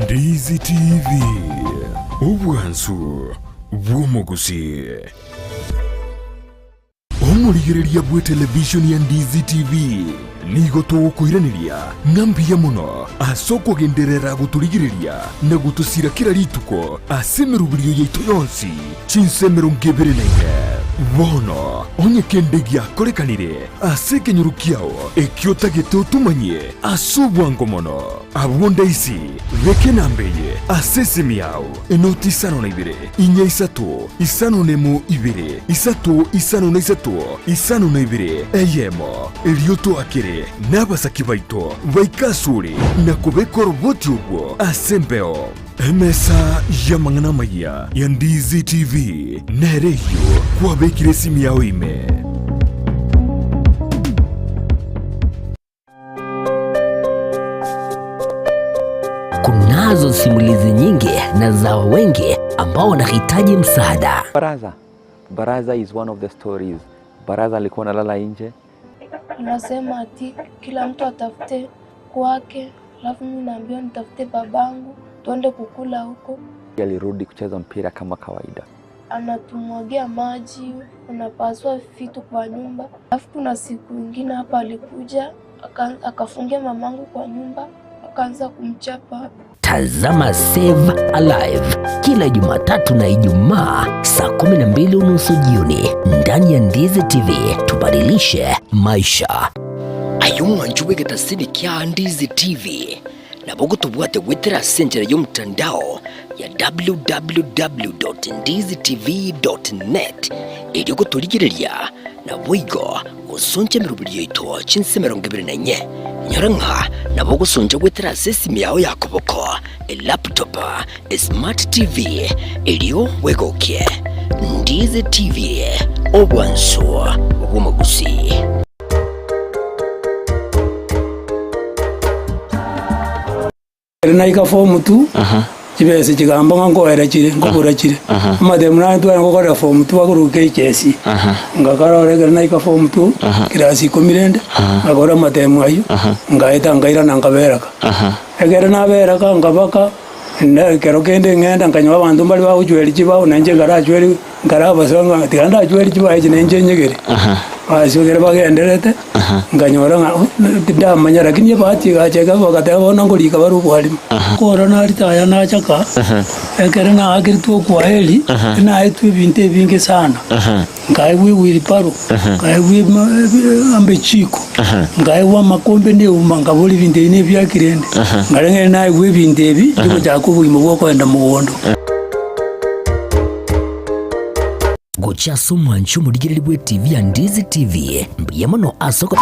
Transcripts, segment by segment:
Ndizi TV, obwansu bw'omogusii. Omorigereria bw'etelevishoni ya Ndizi TV nigo togokoiraneria ng'a mbuya mono ase okogenderera gotorigereria na gotosira kera rituko ase emeroberio yaito yonsi chinsa 24. Bono onye kende giakorekanire ase ekenyoro kiao ekio otagete otomanyie ase obwango mono, abwo ndaisi beka enamba eye ase esimi yao, enoti isano na ibere, inya isato, isano nemo ibere, isato isano na isato, isano na ibere, eyemo, erio toakere nabasaki baito baike asore na kobeka oroboti orwo ase embeo. Emesa y'amang'ana amayia ya Ndizi TV nere eyio kwabekire esimi yao ime. Kunazo simulizi nyingi na za wengi ambao wanahitaji msaada. Baraza. Baraza is one of the stories. Baraza alikuwa analala nje. Anasema ati kila mtu atafute kwake, alafu mimi naambiwa nitafute babangu tuende kukula huko. Alirudi kucheza mpira kama kawaida. Anatumwagia maji, anapasua vitu kwa nyumba. Alafu kuna siku ingine hapa alikuja akafungia mamangu kwa nyumba akaanza kumchapa. Tazama Save Alive kila Jumatatu na Ijumaa saa 12:30 jioni ndani ya Ndizi TV. Tubadilishe maisha. Aye omwancho bw'egetasini kia Ndizi TV nabo ogotobwate goetera ase enchera y'omotandao ya www.ndizitv.net erio gotorigereria naboigo gosoncha emeroberi yaito chinse 24. Inyora ng'a nabo ogosoncha goetera ase esimi yao ya koboko, elaptop, esmart TV, erio bwegokie. Ndizi TV, obwansu bw'omogusii. Ere naika form two, chibesa chigamba ng'a nkoera chire, nkobura chire. Amatemu naye tware gokorera form two akorwa KCSE. Ngakarora ekero naika form two, class ikomi rende, ngakora amatemu aywo, ngaeta nkairana nkaberaka. Ekero naberaka nkabaka, na ekero kende ng'enda nkanyora abanto mbare bagochweria chibao na inche nkarachweria nkarabasoa ng'a tiga ndachwerie chibao echi na inche nyegere. Basi ekero bagenderete, nkanyora ng'a oh tindamanya lakini ebahati egacha ekaba bagateba bono nkorika bare obwarimu. Ekero naritaya nachaka, ekero naakeretwe okwaheri, naetwe ebinto ebinge sana, nkaegwa ewheelbarrow, nkaegwa ema echiko, nkaegwa amakombe na euma, nkabora ebinto ebi nebiaki rende, nkareng'ereria naegwa ebinto ebi, ndigochaka obogima bwa okoenda mogondo. Gochia ase omwancho omorigereria bw'etivi ya Ndizi TV, mbuya mono ase oko.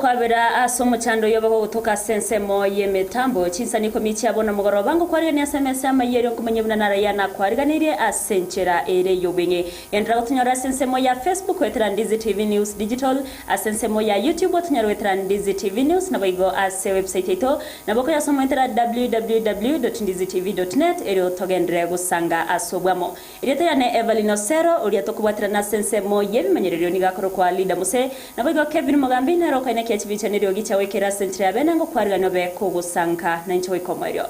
Okwabera ase omochando oyo bagogotoka ase ensemo y'emetambo. Chinsani ikomi chia bono mogoroba ngokwarigania ase emesa y'amayio erio nkomanye buna naraiya nakwariganirie ase enchera ere y'obweng'e. Genderera gotonyora ase ensemo ya Facebook goetera Ndizi TV News Digital, ase ensemo ya YouTube otonyore goetera Ndizi TV News naboigo ase website yaito nabo okoyasoma goetera www.ndizitv.net erio togenderere gosanga ase obwamo. Erieta riane Evelyn Osero, oria tokobwaterana ase ensemo y'ebimanyererio nigo akorokwa Leader Mose. Naboigo Kevin Mogambi nere okoenekia chibicha neriogi chiagoikera ase enchera ya bene ngokwarigania obe kogosanka nainche goika omoerio.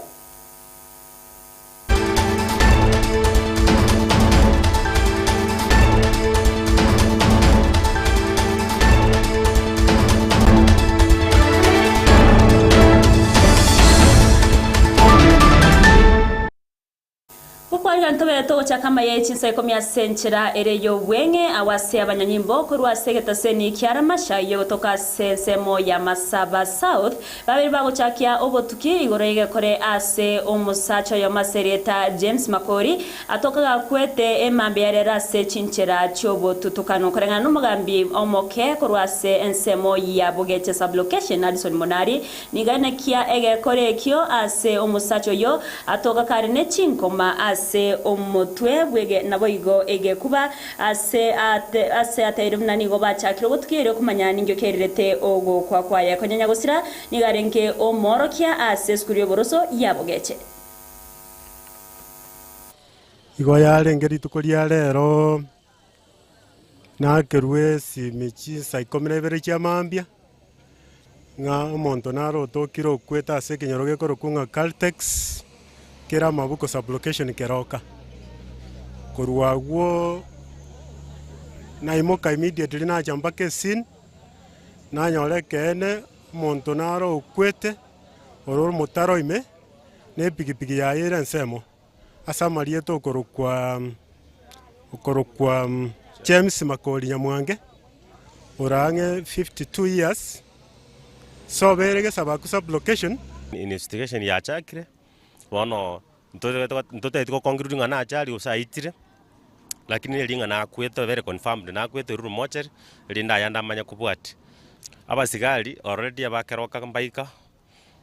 Gokwarire ntobere togochaka amaya ye chinsa ikomi ase enchera ere y'obweng'e, agwo ase abanyanyimbo korwa ase egetaseni kia Ramasha eyio egotoka ase ensemo ya Masaba South, babere bagochakia obotuki igoro y'egekore ase omosacha oyomo ase erieta James Makori atoka gakwete emambia ya rero ase chinchera chi'obotutukano. Koreng'ana nomogambi omoke korwa ase ensemo ya Bogeche Sub-location Addison Monari, Nigo anekia egekore ekio ase omosacha oyio, atoka kare ne chinkoma ase omotwe bw'ege naboigo egekuba ase ate ase ateire buna nigo bachakire obotuki erio komanya ninkio kerirete ogokwa kwaye. Konya nyagosira nigo arenge omoorokia ase esukuru y'oboroso ya Bogeche. Igo yarenge rituko ria rero Nakerwe esimi chinsa ikomi na ibere chia mambia, ng'a omonto nare otokire okwete ase ekenyoro gekorokwa ng'a Caltex, kere amabuko sub-location Keroka. Korwa agwo naimoka immediately nacha mpaka escene, nanyora ekeene omonto nare okwete, ore omotaro ime, na epikipiki yaye ere ensemo. Ase amarieta okorokwa okorokwa James Makori Nyamwange, ore ang'e 52 years, sobeire Gesabaku sub-location. Investigation yachakire, bono ntotagete goconclude ng'a nachari gose aitire, lakini neri ng'a nakwete very confirmed nakwete orure mortuary, erinde ayande amanye kobwatia. Abasigari already abakeroka mbaika.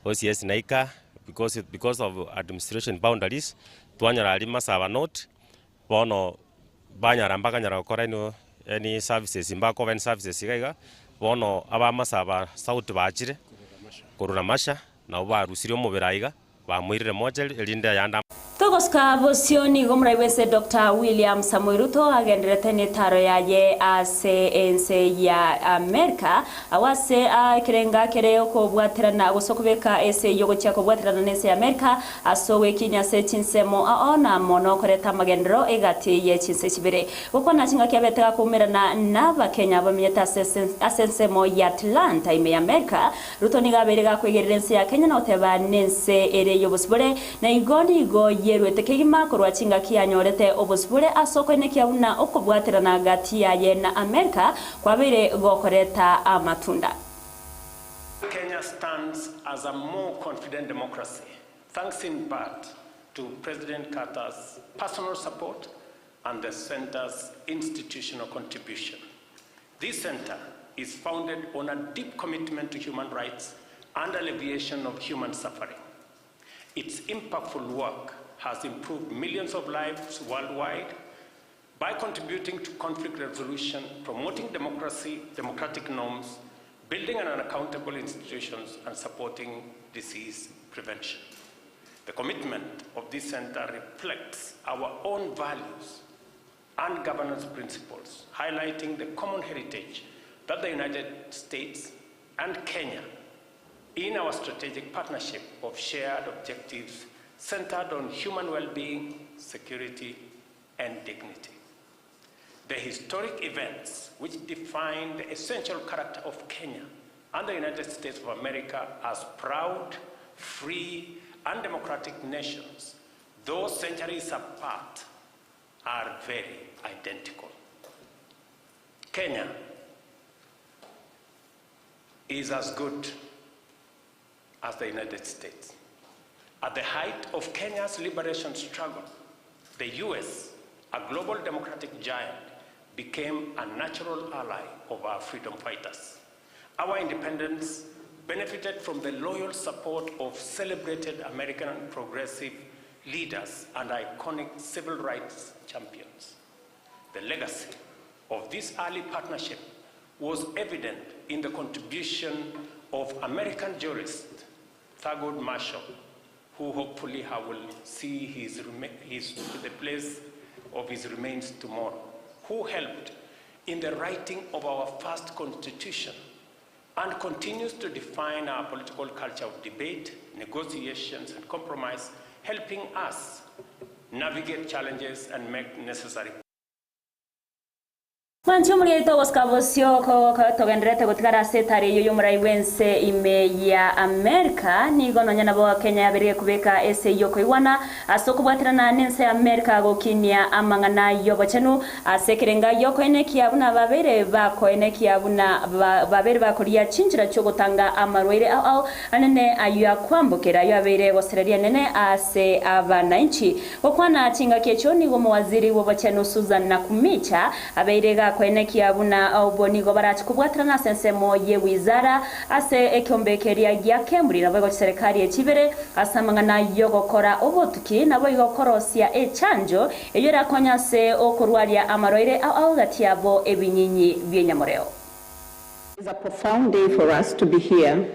OCS naika because because of administration boundaries, twanyora aria Masaba North, bono banyara mbakanyara gokora ino any services mbakoba any services iga iga, bono aba Masaba South bachire korwa Ramasha, nabo barusirie omobere aiga. Bamoirire mortuary, erinde ayande am. Togosuka bosio nigo omorai bw'ense Doctor William Samoei Ruto agendererete netaro yaye ase ense ya Amerika agwo ase ekerenga kere okobwaterana gose okobeka ese eyio gochia kobwaterana nense ya Amerika ase ogwekinya ase chinsemo ao na mono koreta amagenderero egati ye chinse chibere. Gokwana chingaki abete gakoumerana nabakenya bamenyete ase ase ensemo ya Atlanta ime ya Amerika Ruto nigo abeire gakoigerera ense ya Kenya na goteba nense ere y'obosibore, na igo nigo yeruete kegima korwa chingaki yanyorete obosibore ase okoinekia buna okobwaterana gati yaye na Amerika kwabeire gokoreta amatunda. Kenya stands as a more confident democracy, thanks in part to President Carter's personal support and the center's institutional contribution. This center is founded on a deep commitment to human rights and alleviation of human suffering. Its impactful work has improved millions of lives worldwide by contributing to conflict resolution, promoting democracy, democratic norms, building an accountable institutions, and supporting disease prevention. The commitment of this center reflects our own values and governance principles, highlighting the common heritage that the United States and Kenya in our strategic partnership of shared objectives centered on human well-being, security, and dignity. The historic events which define the essential character of Kenya and the United States of America as proud, free, and democratic nations, though centuries apart, are very identical. Kenya is as good as the United States. At the height of Kenya's liberation struggle, the US, a global democratic giant, became a natural ally of our freedom fighters. Our independence benefited from the loyal support of celebrated American progressive leaders and iconic civil rights champions. The legacy of this early partnership was evident in the contribution of American jurist Thurgood Marshall, who hopefully I will see his, his, the place of his remains tomorrow, who helped in the writing of our first constitution and continues to define our political culture of debate, negotiations, and compromise, helping us navigate challenges and make necessary Mwanche omorierete ogosika bosio togendererete gotigara ase etari eyio y'omorai bw'ense ime ya Amerika. Nigo nonya nabo Kenya yaberire kobeka ase eyio okoigwana ase okobwaterana n'ense ya Amerika gokinia amang'ana y'obochenu ase ekerenga gi'okoenekia buna babeire bakoenekia buna babeire bakoria chinchera chi'ogotanga amarwaire ao ao anene ayio akwambokera ayio abeire gosereria enene ase abanainchi. Gokwana chingaki echio nigo omowaziri bw'obochenu Susan Nakhumicha abeire gakoenekia buna obwo nigo barache kobwaterana ase ensemo ye wizara ase ekeombe keria gia Kemri naboigo chiserekari echi ibere ase amang'ana yogokora obotuki naboigo korosia echanjo eyio erakonye ase okorwaria amarwaire ao ao gati yabo ebinyinyi bi'enyamoreo. It's a profound day for us to be here,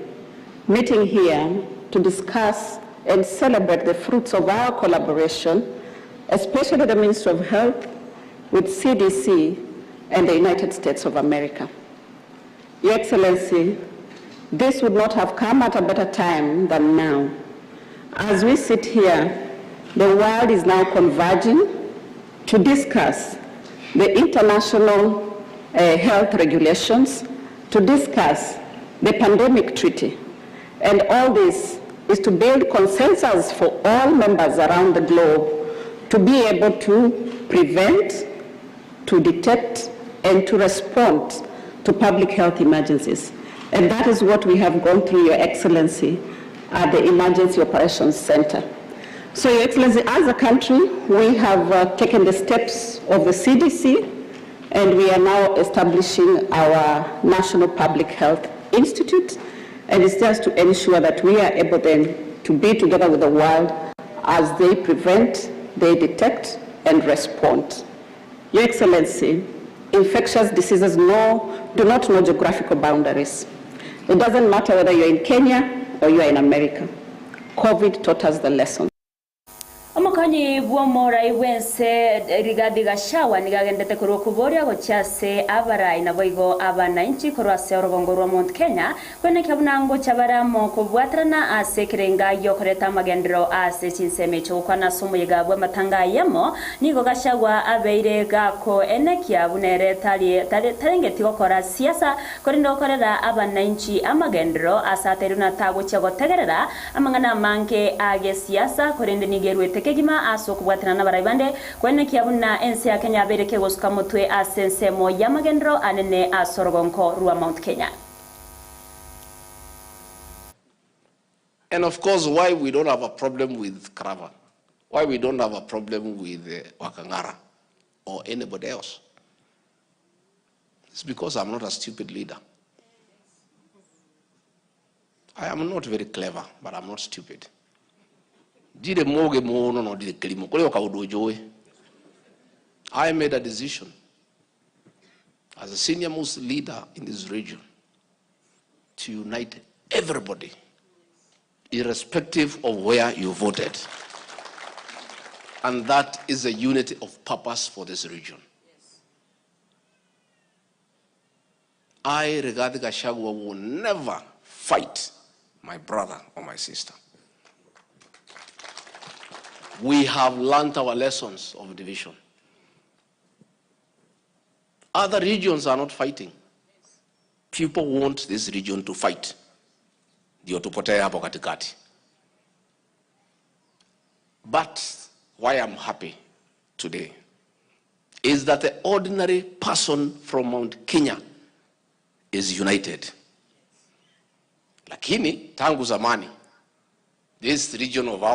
meeting here to discuss and celebrate the fruits of our collaboration, especially the Ministry of Health with CDC and the United States of America. Your Excellency, this would not have come at a better time than now. As we sit here, the world is now converging to discuss the international uh, health regulations, to discuss the pandemic treaty. And all this is to build consensus for all members around the globe to be able to prevent, to detect, and to respond to public health emergencies. And that is what we have gone through, Your Excellency, at the Emergency Operations Center. So, Your Excellency, as a country, we have uh, taken the steps of the CDC and we are now establishing our National Public Health Institute. And it's just to ensure that we are able then to be together with the world as they prevent, they detect, and respond. Your Excellency, infectious diseases no, do not know geographical boundaries. It doesn't matter whether you're in Kenya or you're in America. COVID taught us the lesson. Omokonyi bw'omorai bw'ense Rigathi Gachagua nigo agendete korwa okoboria gochia ase abarai naboigo abanainchi korwa ase orogongo rwa Mount Kenya kwenekia buna ngochia bare amo kobwaterana ase ekerenga giokoreta amagenderero ase chinsemo echio gokwana ase omoyega bw'amatanga ayemo nigo Gachagua abeire gakoenekia buna ere tari tarengeti gokora siasa korende gokorera abanainchi amagenderero ase ateirwe na tagochia gotegerera Amang'ana amange a gesiasa, korende nigo eruete kegima ase okobwatana nabarai bande, koenekia buna ense ya Kenya yabeire kegosuka motwe ase ensemo y'amagenderero anene ase orogonko rwa Mount Kenya. And of course why we don't have a problem with Karaba, why we don't have a problem with Wakang'ara or anybody else. It's because I'm not a stupid leader. I am not very clever, but I'm not stupid. Ndirĩ mũgĩ mũno no ndirĩ kĩrimũ. Kũrĩ o kaũndũ njũĩ. I made a decision as a senior most leader in this region to unite everybody, irrespective of where you voted. And that is a unity of purpose for this region. I, Rigathi Gachagua, will never fight my brother or my sister. We have learnt our lessons of division. Other regions are not fighting. People want this region to fight. Ndio tupotee hapo katikati. But why I'm happy today is that the ordinary person from Mount Kenya is united. Lakini tangu zamani this region of our.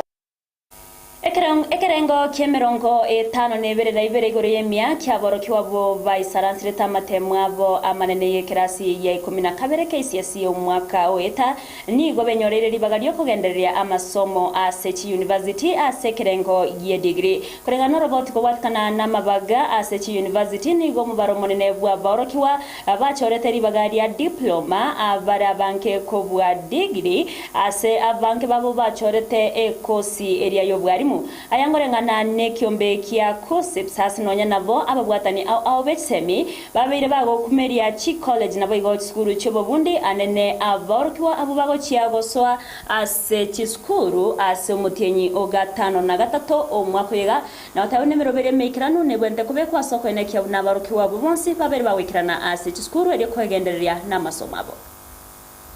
Ekerengo ki'emerongo etano na ebere na ibere igoro y'emia kiaborokigwa abwo baisaransirete amatemo abo amanene y'ekerasi ya ikomi na kabere KCSE omwaka oeta, nigo benyoreire ribaga riokogendereria amasomo ase chiyunivasiti ase ekerengo gi'edigiri. Koreng'ana noroboti kobwatikana namabaga ase chiyunivasiti, nigo omobaro omonene bw'abaorokigwa bachorete ribaga ria diploma abare abange kobua digiri ase abange babo bachorete ekosi eria y'obwarimu. Aya ngoreng'ana nekiombe kia KUCCPS ase nonya nabo ababwatani ao ao b'echisemi babeire bagokumeria chicollege naboigo chisukuru chi'obobundi anene abaorokigwa abwo bagochia gosoa ase chisukuru ase omotienyi o gatano na gatato omwaka oyo iga, na goteba buna emeroberi emeikeranu nebwenerete kobekwa ase okoenekia buna abarokigwa abwo bonsi babeire bagoikerana ase chisukuru erio koegendereria namasomo abo.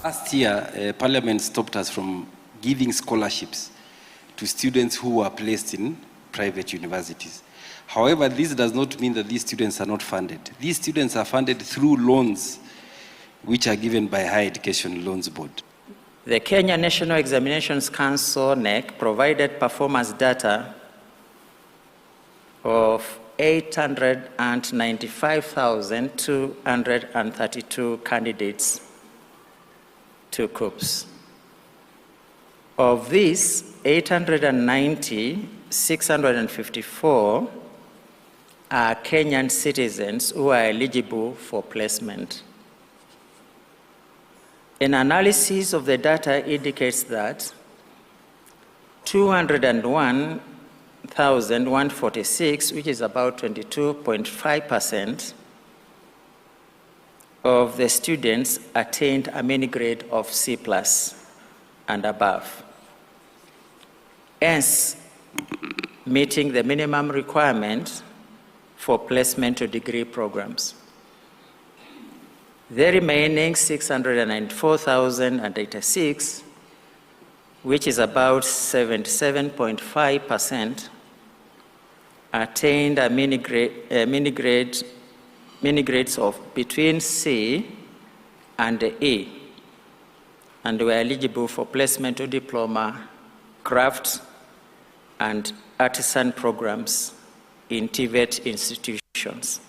Last year, Parliament stopped us from giving scholarships to students who were placed in private universities. However, this does not mean that these students are not funded. These students are funded through loans which are given by Higher Education Loans Board. The Kenya National Examinations Council, KNEC, provided performance data of 895,232 candidates to KUCCPS. Of these, 890,654 are Kenyan citizens who are eligible for placement. An analysis of the data indicates that 201,146, which is about 22.5% of the students attained a mean grade of C plus and above, hence meeting the minimum requirement for placement to degree programs. The remaining 694,086, which is about 77.5%, attained a mini grade, mini grade, mini grades of between C and E, and were eligible for placement to diploma, craft, and artisan programs in TVET institutions.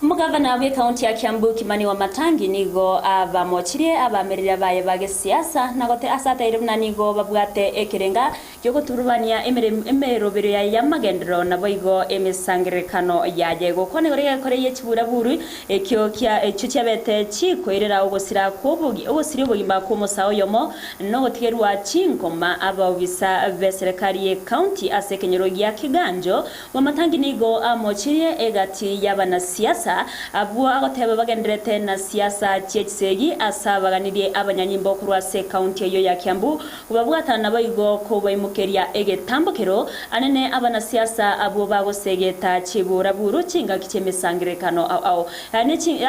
Omogavana bw'ekaunti ya Kiambu Kimani Wamatangi nigo abamochirie abamereri baye ba gesiasa na gote ase ateire buna nigo babwate ekerenga giogoturubania emerobero yaye y'amagenderero naboigo emesangererekano yaye. Gokwana igoro y'egekore ye chiburaburu ekio kia echio chiabete chikoirera ogosira kw'obogi ogosiria obogima kw'omosae oyomo nogotigerwa chinkoma abaobisa b'eserekari y'ekaunti ase ekenyoro gia Kiganjo. Wamatangi nigo amochirie egati y'abanasiasa abwo agoteba bagendererete na siasa chi'echisegi ase abaganirie abanyanyimbo korwa ase ekaunti eyio ya Kiambu kobabwata naboigo kobaimokeria egetambokero anene abanasiasa abwo bagosegeta chiburaburu chingaki chi'emesangererekano ao ao.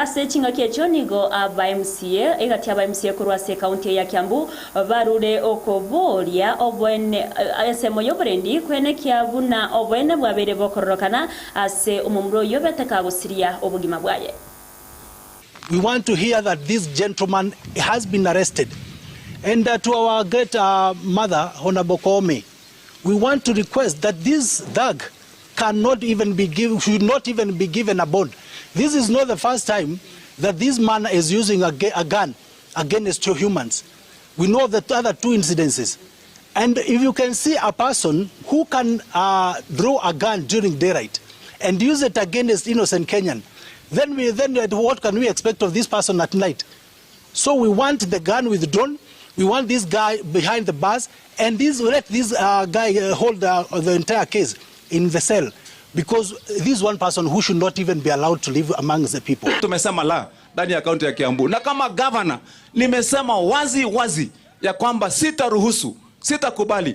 Ase chingaki echio nigo aba MCA egati aba MCA korwa ase ekaunti eye ya Kiambu Barure okoboria oboene ensemo y'oborendi kwenekia buna oboene bwabeire bokororokana ase omomura oyio beteka gosiria obogima bwaye. We want to hear that this gentleman has been arrested and to our great mother Honourable Koome we want to request that this thug cannot even be given, should not even be given a bond. This is not the first time that this man is using a, a gun against humans. We know of the other two incidences. And if you can see a person who can uh, draw a gun during daylight and use it against innocent Kenyan, then, we, then what can we expect of this person at night? So we want the gun withdrawn. We want this guy behind the bars and this, let this uh, guy uh, hold the, the entire case in the cell because this one person who should not even be allowed to live among the people. Tumesema la ndani ya kaunti ya Kiambu, na kama gavana nimesema wazi wazi ya kwamba sitaruhusu, sitakubali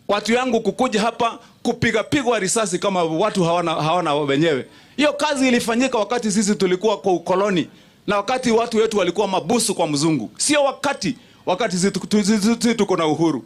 watu yangu kukuja hapa kupiga pigwa risasi kama watu hawana, hawana wenyewe. Hiyo kazi ilifanyika wakati sisi tulikuwa kwa ukoloni na wakati watu wetu walikuwa mabusu kwa mzungu, sio wakati wakati sisi tuko na uhuru.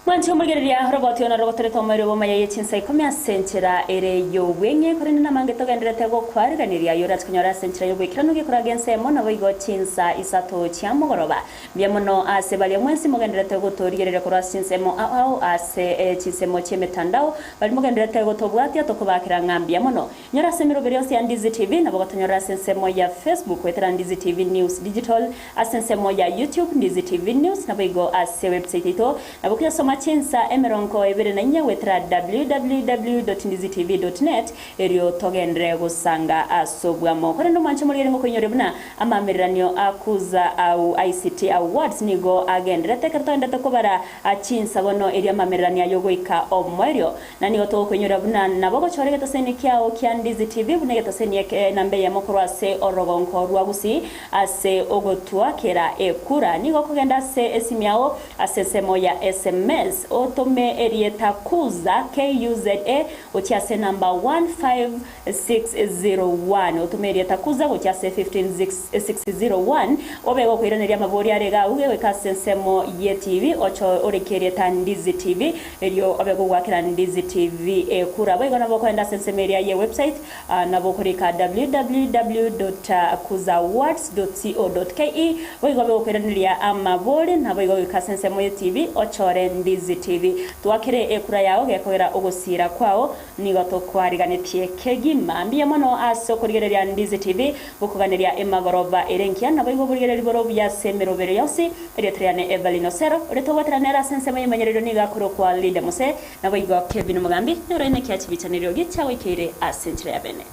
Mwanche omorigereria roboti ono rogotoreta omoerio bw'amaya ye chinsa ikomi ase enchera ere y'obweng'e, korende namange togendererete gokwariganeria aye orache konyora ase enchera y'oboikeranu gekoraga ensemo, naboigo chinsa isato chia mogoroba. Mbuya mono ase baria mwensi mogendererete gotorigereria korwa ase chinsemo ao ao ase chinsemo chi'emetandao, baria mogendererete gotobwatia tokobakera ng'a mbuya mono. Nyora ase emeroberi yonsi ya Ndizi TV, nabo gotonyorera ase ensemo ya Facebook goetera Ndizi TV News Digital, ase ensemo ya YouTube Ndizi TV News, naboigo ase website yaito nabo koyasoma chinsa emerongo ebere na inye goetera www.ndizitv.net erio togenderere gosanga ase obwamo. Korende omwanche omorigeri ngokoinyoria buna amaamereranio a Kuza au ICT Awards nigo agendererete ekero togendererete kobara chinsa bono erio amaamereranio aye ogoika omoerio. Na nigo togokoinyora buna nabo ogochora egetaseni kiao kia Ndizi TV buna egetaseni eke namba eyemo korwa ase orogonko rwa Gusii ase ogotwa kera ekura. Nigo okogenda ase esimi yao ase ensemo ya sms otome erieta KUZA, KUZA, gochia ase enamba 15601. Otome erieta KUZA gochia ase 15601 obe gokoiraneria amaborio are iga agwo gegoika ase ensemo ye TV oche orike erieta Ndizi TV Erio obe gogoakera Ndizi TV ekura. Boigo nabo okoenda ase ensemo eria ye website, nabo okorika www.kuzaawards.co.ke, boigo obe gokoiraneria amabori, naboigo goika ase ensemo ye TV ochore Ndizi TV. Twakere ekura yao gekogera ogosiira kwao nigo tokwariganetie kegima. Mbuya mono ase okorigereria Ndizi TV, gokoganeria emagoroba ere engiya, naboigo oborigereria bore obuya ase emeroberi yonsi. Erieta riane Evelyn Osero, oria togwetera nere ase ensemo y'emanyererio nigo akorokwa Linda Mose, naboigo Kevin Omogambi, nere oine ekiachibicha neriogi chiagoikeire ase enchera ya bene.